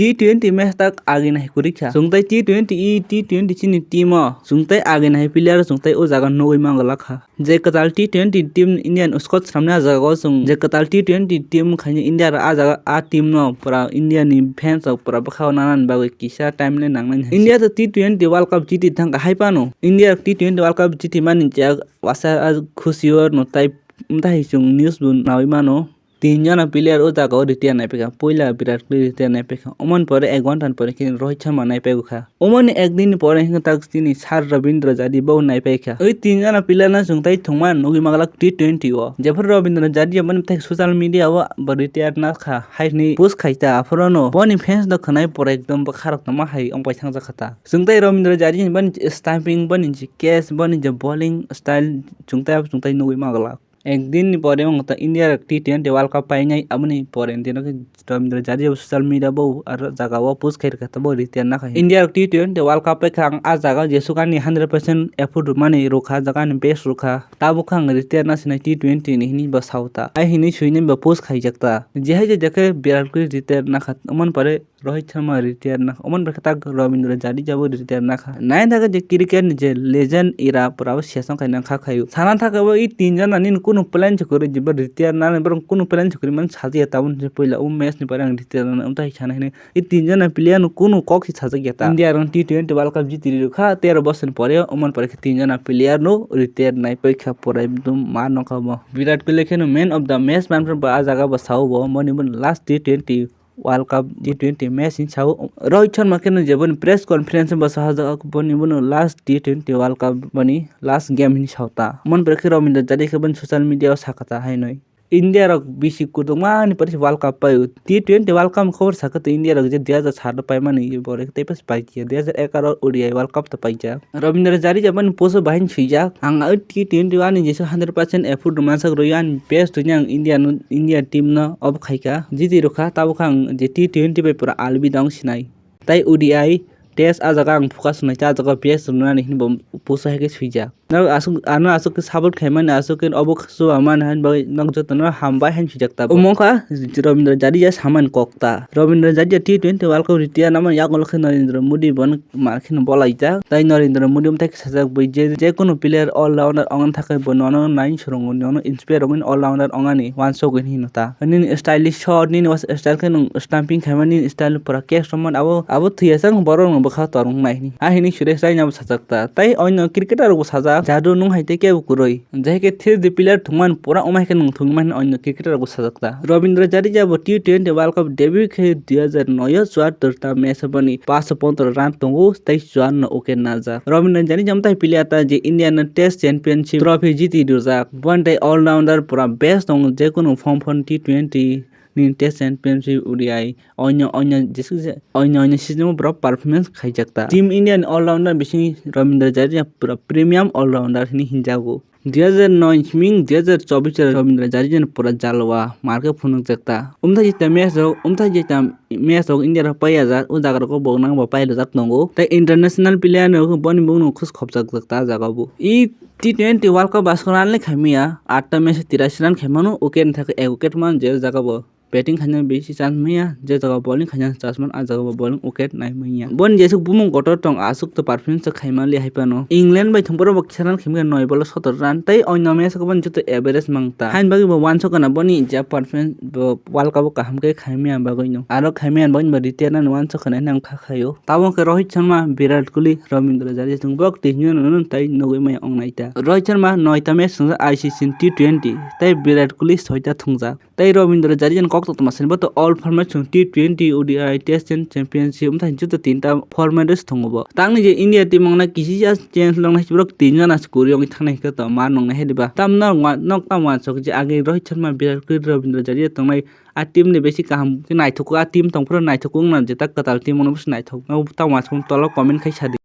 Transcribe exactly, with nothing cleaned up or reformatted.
T twenty match tak agi nai kwrwi kha. Chwng tai T twenty i T twenty chini team o. Chwng tai agi nai player chwng tai o jaga nugwi manglak kha. Je kwtal T twenty team Indian squad swnamnai a jaga o chwng je kwtal T twenty team khaina India rok a jaga a team no pura India ni fans rok pura bwkha o nana ni bagwi kisa time le nangnai. India to T twenty World Cup jiti thang kha hai phano India rok T twenty World Cup jiti mani je wasa a khusi o no tai mtai chwng news bo nawi mano. Tin jona player o jaga o retire nai paikha. Puila Virat Kohli retire nai paikha. Omoni pore ek ghonta ni pore khe Rohit Sharma nai paikha. Omoni ek din ni pore hwnkhe tak chini Sir Ravindra Jadeja bo nai paikha. Oi tin jona player no chwng tai thwngma nugwi manglak T twenty o. Jephru Ravindra Jadeja boni bwthai social media o bo retire na kha hai hwnwi post khai ta aphuru no boni fans no khwnai pore ekdom bwkha rok tongma hai wng pai thang jak kha ta. Chwng tai Ravindra Jadeja ni boni stamping boni je catch boni je bowling style chwng tai chwng tai nugwi manglak. Ek din ni pore wng ta India rok T twenty World Cup painai, aboni pore din khe Ravindra Jadeja bo social media bo aro jaga o post khai rwkha, tamo retire na kha. India rok T twenty World Cup paikha, ang a jaga o jesuk ani hundred percent effort rwmani rwkha, jaga ani best rwkha, tabuk khe ang retire na sinai T twenty ni hinwi bo sao ta, ai hinwi swinai bo post khaijak ta. Jehai je jakhe Virat Kohli retire na kha, omoni pore Rohit Sharma retire na kha, omoni bai khe tak Ravindra Jadeja bo retire na kha. Nai thaka je cricket ni je legend era pura bo sesong khai nang kha khayu. Sana thaka bo i tin jona nini kunu plan se kwrwi je bo retire na nai, borok kunu plan se kwrwi mani sajakya tabuk se puila o match ni pore ang retire na nai, amtwi sana hinwi i tin jona player no kunu kok se sajakya ta. India rok T twenty World Cup jiti rw kha tero bosor ni pore, omoni pore khe tin jona player no retire nai paikha pura ekdom ma nokha bo. Virat Kohli khe no man of the match man pha bo a jaga bo sao bo, moni bo last T twenty World Cup T twenty match hinwi sao. Rohit Sharma khe no je boni press conference bo sahajak boni bono last T twenty World Cup boni last game hinwi sao ta. Mon pore khe Ravindra Jadeja khe boni social media o sakha ta hai noi. India rok bisi kwdwkma ni pore se World Cup paio. T twenty World Cup khobor sakha to India rok je dui hajar sat o paimani bore tei pas paikhe dui hajar egaroh O D I World Cup to paijak. Ravindra Jadeja boni post o bahai swijak, "Ang o T twenty ani jesa hundred percent effort rwmani sak rwio ani best rwini ang India no, India team no obo khaikha, jiti rwkha, tabukhe ang je T twenty bai pura albi dong sinai. Tai O D I test a jaga ang focus rwnai, ta jaga best rwnani," hinwi bo post o hai khe swijak. Nok aswk, ano aswk khe support khaimani, aswk khe obo chuba mani hai bagwi nok jotono hambai hai swijak tabuk. Omo wngkha Ravindra Jadeja samani kok ta. Ravindra Jadeja T twenty World Cup retire namani yagulo khe Narendra Modi bono mar kheno bolaijak. Tai Narendra Modi bwthai khe sajak bui je, je kunu player all rounder ongna thangwi bo nono nai swrwngo, nono inspire rwngwi all rounder ongani wansugwi hino ta. Nini stylish shot, nini was style khe nwng stamping khaimani, nini style pura catch rwmani, abo, abo thwiya chang borok nwng bwkha torwng nai hini. A hini Suresh Raina bo sajak ta. Tai onno cricketer rok bo sajak, Jadu nwng hai tei kebo kwrwi. Jai khe three D player thwngmani pura wng hai khe nwng thwngmani onno cricketer rok bo sajak ta. Ravindra Jadeja bo T twenty World Cup debut khe dui hajar noi o chuattor ta match o boni paanch sho pondro run tongo tei chuanno wicket najak. Ravindra Jadeja amtai player ta je India no Test Championship trophy jiti rwjak. Boni tei all rounder pura best tongo, je kunu form phano T twenty ni Test Championship, O D I, onyo, onyo, jesuk je, onyo, onyo season o borok performance khaijak ta. Team India ni all rounder bisingo Ravindra Jadeja pura premium all rounder hinwi hinjago. Dui hajar noi siming dui hajar chobbish o Ravindra Jadeja ni pura jalwa market phunukjak ta. Umthai jeta match rok, umthai jeta match rok India rok paiyajak, o jaga rok bo nang bo pailajak tongo. Tai international player rok boni bumung khus khopjak jak ta jaga bo. I T twenty World Cup baskango run le khaimaya, atta match o tirashi run khaimano, wicket ni thangwi ek wicket man je jaga bo. Batting khaina bisi chance manya, je jaga bowling khaina chance man, a jaga bo bowling wicket nai manya. Boni jesuk bumung kotor tong, aswk to performance khaima le hai phano. England bai thwngphuru bo kisa run khaimaya noi ball o sotor run, tei onyo match o boni joto average mang ta. Haini bagwi bo wansuk gana boni je performance bo World Cup o kaham khe khaimaya bagwi no. Aro khaimaya bagwi bo retire nani wansuk gana hinwi ang kha khaio. Tabuk khe Rohit Sharma, Virat Kohli, Ravindra Jadeja thwng bok twi hwnwi no tei nugwi maya ong nai ta. Rohit Sharma noita match swngjak I C C ni T twenty, tei Virat Kohli soita thwngjak. Tei Ravindra Jadeja ni kok tongma sani bo to all format chwng T twenty, O D I, Test and Championship, wngthai joto tinta format o se tongo bo. Tangni je India team wngna kisi ya change longnai borok tin jona se kwrwi wngwi thangnai hwnkhe to ma nwngnai hai diba. Tam nok wa-, nok tam wansok je age Rohit Sharma, Virat Kohli, Ravindra Jadeja tongnai a team ni besi kaham khe naithok a team tongphuru naithok wngna je ta kwtal team wngna bwswk naithok. Tam wansok tola comment khai sadi.